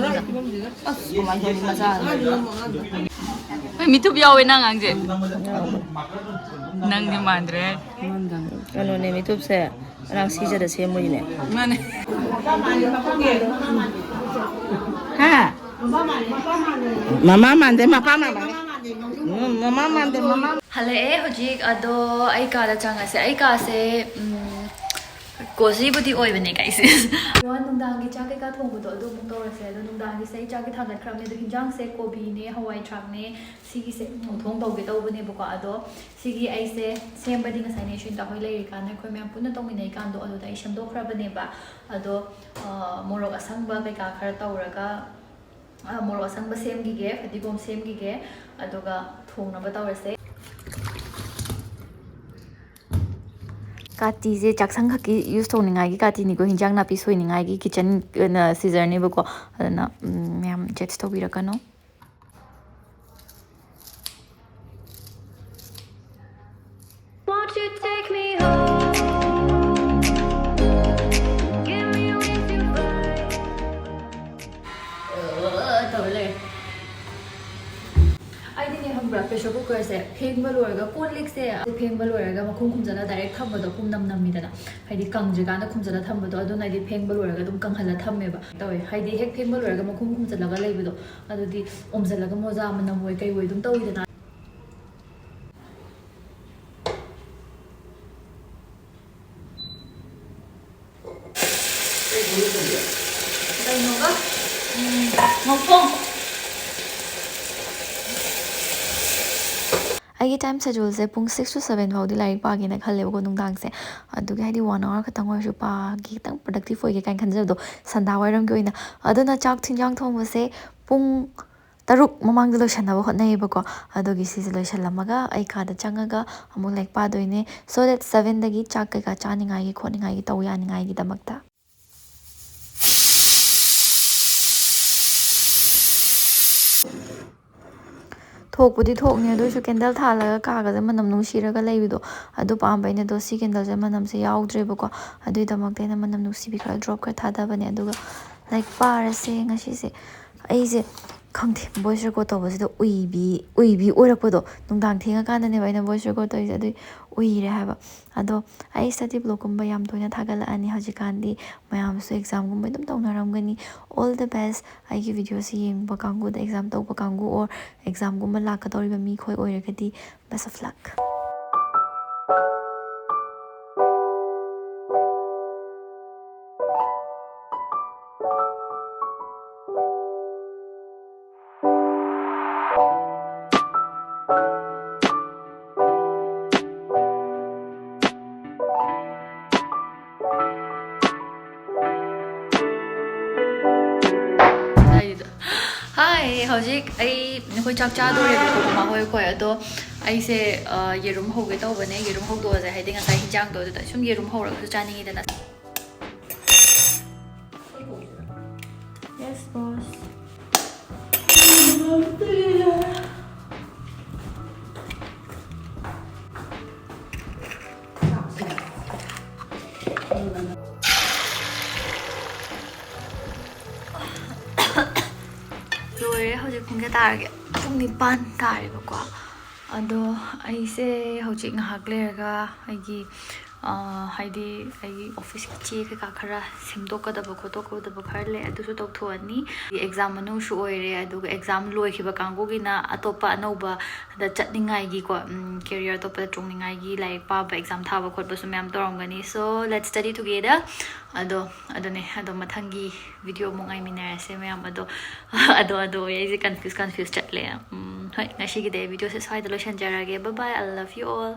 ꯑꯁ, ꯀꯃꯥꯏꯅ ꯇꯧꯅꯤ ꯃꯆꯥ? ꯍꯣꯏ, ꯃꯤꯊꯨꯞ ꯌꯥꯎꯋꯦ ꯅꯪ ꯑꯉꯥꯡꯁꯦ꯫ ꯅꯪꯗꯤ ꯃꯥꯟꯗ꯭ꯔꯦ꯫ ꯀꯩꯅꯣꯅꯦ, ꯃꯤꯊꯨꯞꯁꯦ ꯑꯉꯥꯡ ꯁꯤꯖꯗ ꯁꯦꯝꯃꯨꯔꯤꯅꯦ꯫ ꯃꯥꯅꯦ꯫ ꯍꯥ? ꯃꯃꯥ ꯃꯥꯟꯗꯦ, ꯃꯄꯥ ꯃꯥꯟꯕꯅꯦ꯫ ꯎꯝ, ꯃꯃꯥ ꯃꯥꯟꯗꯦ, ꯃꯃꯥ꯫ ꯍꯜꯂꯛꯑꯦ ꯍꯧꯖꯤꯛ꯫ ꯑꯗꯣ ꯑꯩ ꯀꯥꯗ ꯆꯪꯉꯁꯦ꯫ ꯑꯩ ꯀꯥꯁꯦ, ꯎꯝ, cozyꯕꯨꯗꯤ ꯑꯣꯏꯕꯅꯦ, guys꯫ ꯑꯗꯣ ꯅꯨꯡꯗꯥꯡꯒꯤ ꯆꯥꯛ ꯀꯩꯀꯥ ꯊꯣꯡꯕꯗꯣ ꯑꯗꯨ ꯑꯃꯨꯛ ꯇꯧꯔꯁꯦ꯫ ꯑꯗꯣ ꯅꯨꯡꯗꯥꯡꯒꯤꯁꯦ ꯑꯩ ꯆꯥꯛꯇꯤ ꯊꯥꯡꯒꯠꯈ꯭ꯔꯕꯅꯦ꯫ ꯑꯗꯣ ꯍꯤꯟꯖꯥꯡꯁꯦ ꯀꯣꯕꯤꯅꯦ, ꯍꯋꯥꯏ ꯊ꯭ꯔꯥꯛꯅꯦ, ꯁꯤꯒꯤꯁꯦ ꯃꯨꯊꯣꯡ ꯇꯧꯒꯦ ꯇꯧꯕꯅꯦꯕꯀꯣ꯫ ꯑꯗꯣ ꯁꯤꯒꯤ ꯑꯩꯁꯦ ꯁꯦꯝꯕꯗꯤ ꯉꯁꯥꯏ ꯅꯦꯁ꯭ꯔꯤꯟꯇ ꯍꯣꯏ ꯂꯩꯔꯤꯀꯥꯟꯗ ꯑꯩꯈꯣꯏ ꯃꯌꯥꯝ ꯄꯨꯟꯅ ꯇꯧꯃꯤꯟꯅꯩꯀꯥꯟꯗꯣ ꯑꯗꯨꯗ ꯑꯩ ꯁꯦꯝꯗꯣꯛꯈ꯭ꯔꯕꯅꯦꯕ꯫ ꯑꯗꯣ, ꯑ, ꯃꯣꯔꯣꯛ ꯑꯁꯪꯕ ꯀꯩꯀꯥ ꯈꯔ ꯇꯧꯔꯒ, ꯑ, ꯃꯣꯔꯣꯛ ꯑꯁꯪꯕ ꯁꯦꯝꯈꯤꯒꯦ, ꯐꯗꯤꯒꯣꯝ ꯁꯦꯝꯈꯤꯒꯦ, ꯑꯗꯨꯒ ꯊꯣꯡꯅꯕ ꯇꯧꯔꯁꯦ꯫ ꯀꯥꯇꯤꯁꯦ ꯆꯥꯛꯁꯪ ꯈꯛꯀꯤ use ꯇꯧꯅꯤꯡꯉꯥꯏꯒꯤ ꯀꯥꯇꯤꯅꯤꯀꯣ, ꯍꯤꯟꯖꯥꯡ ꯅꯥꯄꯤ ꯁꯣꯏꯅꯤꯡꯉꯥꯏꯒꯤ kitchen ꯑꯣꯏꯅ scissor ꯅꯦꯕꯀꯣ꯫ ꯑꯗꯨꯅ, ꯎꯝ, ꯃꯌꯥꯝ judge ꯇꯧꯕꯤꯔꯛꯀꯅꯣ꯫ Won't you take me home? Give me wings to fly. ꯑ, ꯇꯧꯔ ꯂꯩꯔꯦ꯫ ꯑꯩꯗꯤꯅꯦ, ꯈꯪꯕ꯭ꯔꯥ, pressure cooker ꯁꯦ ꯐꯦꯡꯕ ꯂꯣꯏꯔꯒ, ꯀꯣꯜ ꯂꯤꯛꯁꯦ ꯐꯦꯡꯕ ꯂꯣꯏꯔꯒ ꯃꯈꯨꯝ ꯈꯨꯝꯖꯤꯜꯂ direct ꯊꯝꯕꯗꯣ, ꯄꯨꯝꯅꯝ ꯅꯝꯃꯤꯗꯅ, ꯍꯥꯏꯗꯤ ꯀꯪꯗ꯭ꯔꯤꯀꯥꯟꯗ ꯈꯨꯝꯖꯤꯜꯂ ꯊꯝꯕꯗꯣ, ꯑꯗꯨꯅ ꯑꯩꯗꯤ ꯐꯦꯡꯕ ꯂꯣꯏꯔꯒ ꯑꯗꯨꯝ ꯀꯪꯍꯜꯂ ꯊꯝꯃꯦꯕ꯫ ꯇꯧꯋꯦ, ꯍꯥꯏꯗꯤ ꯍꯦꯛ ꯐꯦꯡꯕ ꯂꯣꯏꯔꯒ ꯃꯈꯨꯝ ꯈꯨꯝꯖꯤꯜꯂꯒ ꯂꯩꯕꯗꯣ, ꯑꯗꯨꯗꯤ ꯑꯣꯝꯖꯤꯜꯂꯒ ꯃꯣꯖꯥ ꯃꯅꯝ ꯑꯣꯏ ꯀꯩ ꯑꯣꯏ ꯑꯗꯨꯝ ꯇꯧꯋꯤꯗꯅ꯫ ꯀꯩꯅꯣꯒ, ꯎꯝ, ꯉꯧꯊꯣꯡ꯫ ꯑꯩꯒꯤ time scheduleꯁꯦ ꯄꯨꯡ six to seven ꯐꯥꯎꯗꯤ ꯂꯥꯏꯔꯤꯛ ꯄꯥꯒꯦꯅ ꯈꯜꯂꯦꯕꯀꯣ ꯅꯨꯡꯗꯥꯡꯁꯦ꯫ ꯑꯗꯨꯒꯤ ꯍꯥꯏꯗꯤ one hour ꯈꯛꯇꯪ ꯑꯣꯏꯔꯁꯨ ꯄꯥꯒꯦ, ꯈꯤꯇꯪ productive ꯑꯣꯏꯒꯦ ꯀꯥꯏꯅ ꯈꯟꯖꯕꯗꯣ ꯁꯟꯗꯥ ꯋꯥꯏꯔꯝꯒꯤ ꯑꯣꯏꯅ꯫ ꯑꯗꯨꯅ ꯆꯥꯛ ꯊꯤꯟꯖꯥꯡ ꯊꯣꯡꯕꯁꯦ ꯄꯨꯡ ꯇꯔꯨꯛ ꯃꯃꯥꯡꯗ ꯂꯣꯏꯁꯟꯅꯕ ꯍꯣꯠꯅꯩꯌꯦꯕꯀꯣ꯫ ꯑꯗꯨꯒꯤ ꯁꯤꯁꯦ ꯂꯣꯏꯁꯜꯂꯝꯃꯒ ꯑꯩ ꯀꯥꯗ ꯆꯪꯉꯒ ꯑꯃꯨꯛ ꯂꯥꯏꯔꯤꯛ ꯄꯥꯗꯣꯏꯅꯦ꯫ So that sevenꯗꯒꯤ ꯆꯥꯛ ꯀꯩꯀꯥ ꯆꯥꯅꯤꯡꯉꯥꯏꯒꯤ ꯈꯣꯠꯅꯤꯡꯉꯥꯏꯒꯤ ꯇꯧ ꯌꯥꯅꯤꯡꯉꯥꯏꯒꯤꯗꯃꯛꯇ꯫ ꯊꯣꯛꯄꯨꯗꯤ ꯊꯣꯛꯅꯤ, ꯑꯗꯨ ꯑꯣꯏꯔꯁꯨ candle ꯊꯥꯜꯂꯒ ꯀꯥꯒꯁꯦ ꯃꯅꯝ ꯅꯨꯡꯁꯤꯔꯒ ꯂꯩꯕꯗꯣ ꯑꯗꯨ ꯄꯥꯝꯕꯩꯅꯦ꯫ ꯑꯗꯣ ꯁꯤ candleꯁꯦ ꯃꯅꯝꯁꯦ ꯌꯥꯎꯗ꯭ꯔꯦꯕꯀꯣ꯫ ꯑꯗꯨꯒꯤꯗꯃꯛꯇ ꯑꯩꯅ ꯃꯅꯝ ꯅꯨꯡꯁꯤꯕꯤ ꯈꯔ drop ꯈꯔ ꯊꯥꯗꯕꯅꯦ꯫ ꯑꯗꯨꯒ ꯂꯥꯏꯔꯤꯛ ꯄꯥꯔꯁꯦ ꯉꯁꯤꯁꯦ꯫ ꯑꯩꯁꯦ ꯈꯪꯗꯦ, voice record ꯇꯧꯕꯁꯤꯗ ꯎꯏꯕꯤ ꯎꯏꯕꯤ ꯑꯣꯏꯔꯛꯄꯗꯣ꯫ ꯅꯨꯡꯗꯥꯡ ꯊꯦꯡꯉꯀꯥꯟꯗꯅꯦꯕ ꯑꯩꯅ voice record ꯇꯧꯔꯤꯁꯦ, ꯑꯗꯨꯏ ꯎꯏꯔꯦ ꯍꯥꯏꯕ꯫ ꯑꯗꯣ ꯑꯩ study vlogꯀꯨꯝꯕ ꯌꯥꯝ ꯇꯣꯏꯅ ꯊꯥꯒꯠꯂꯛꯑꯅꯤ ꯍꯧꯖꯤꯛꯀꯥꯟꯗꯤ꯫ ꯃꯌꯥꯝꯁꯨ examꯒꯨꯝꯕ ꯑꯗꯨꯝ ꯇꯧꯅꯔꯝꯒꯅꯤ꯫ All the best꯫ ꯑꯩꯒꯤ videoꯁꯤ ꯌꯦꯡꯕ ꯀꯥꯡꯕꯨꯗ, exam ꯇꯧꯕ ꯀꯥꯡꯕꯨ or examꯒꯨꯝꯕ ꯂꯥꯛꯀꯗꯧꯔꯤꯕ ꯃꯤꯈꯣꯏ ꯑꯣꯏꯔꯒꯗꯤ, best of luck꯫ ꯍꯥꯏꯗꯣ꯫ Hi, ꯍꯧꯖꯤꯛ ꯑꯩ, ꯑꯩꯈꯣꯏ ꯆꯥꯛ ꯆꯥꯗꯣꯔꯦꯕꯀꯣ, ꯃꯃꯥ ꯍꯣꯏ ꯑꯩꯈꯣꯏ꯫ ꯑꯗꯣ ꯑꯩꯁꯦ, ꯑ, ꯌꯦꯔꯨꯝ ꯍꯧꯒꯦ ꯇꯧꯕꯅꯦ꯫ ꯌꯦꯔꯨꯝ ꯍꯧꯗꯣꯛꯑꯁꯦ, ꯍꯥꯏꯗꯤ ꯉꯁꯥꯏ ꯍꯤꯟꯖꯥꯡꯗꯣ ꯑꯗꯨꯗ ꯁꯨꯝ ꯌꯦꯔꯨꯝ ꯍꯧꯔꯒꯁꯨ ꯆꯥꯅꯤꯡꯉꯤꯗꯅ꯫ Yes, boss. ꯂꯣꯏꯔꯦ꯫ ꯍꯧꯖꯤꯛ ꯄꯨꯡ ꯀꯌꯥ ꯇꯥꯔꯒꯦ? ꯄꯨꯡ ꯅꯤꯄꯥꯟ ꯇꯥꯔꯦꯕꯀꯣ꯫ ꯑꯗꯣ ꯑꯩꯁꯦ ꯍꯧꯖꯤꯛ ꯉꯥꯏꯍꯥꯛ ꯂꯩꯔꯒ ꯑꯩꯒꯤ, ꯑ, ꯍꯥꯏꯗꯤ ꯑꯩꯒꯤ officeꯀꯤ ꯆꯦ ꯀꯩꯀꯥ ꯈꯔ ꯁꯦꯝꯗꯣꯛꯀꯗꯕ ꯈꯣꯠꯇꯣꯛꯀꯗꯕ ꯈꯔ ꯂꯩ, ꯑꯗꯨꯁꯨ ꯇꯧꯊꯣꯛꯑꯅꯤ꯫ Exam ꯃꯅꯨꯡꯁꯨ ꯑꯣꯏꯔꯦ, ꯑꯗꯨꯒ exam ꯂꯣꯏꯈꯤꯕ ꯀꯥꯡꯕꯨꯒꯤꯅ ꯑꯇꯣꯞꯄ ꯑꯅꯧꯕꯗ ꯆꯠꯅꯤꯡꯉꯥꯏꯒꯤꯀꯣ, ꯎꯝ, career ꯑꯇꯣꯞꯄꯗ ꯆꯣꯡꯅꯤꯡꯉꯥꯏꯒꯤ ꯂꯥꯏꯔꯤꯛ ꯄꯥꯕ, exam ꯊꯥꯕ ꯈꯣꯠꯄꯁꯨ ꯃꯌꯥꯝ ꯇꯧꯔꯝꯒꯅꯤ꯫ So, let's study together. ꯑꯗꯣ, ꯑꯗꯨꯅꯦ, ꯑꯗꯣ ꯃꯊꯪꯒꯤ video ꯑꯃꯨꯛ ꯉꯥꯏꯃꯤꯟꯅꯔꯁꯦ ꯃꯌꯥꯝ꯫ ꯑꯗꯣ, ꯑꯗꯣ, ꯑꯗꯣ ꯑꯩꯁꯦ confuse, confuse ꯆꯠꯂꯦ꯫ ꯎꯝ, ꯍꯣꯏ, ꯉꯁꯤꯒꯤꯗꯤ ꯑꯩ videoꯁꯦ ꯁ꯭ꯋꯥꯏꯗ ꯂꯣꯏꯁꯤꯟꯖꯔꯒꯦ. Bye bye, I love you all.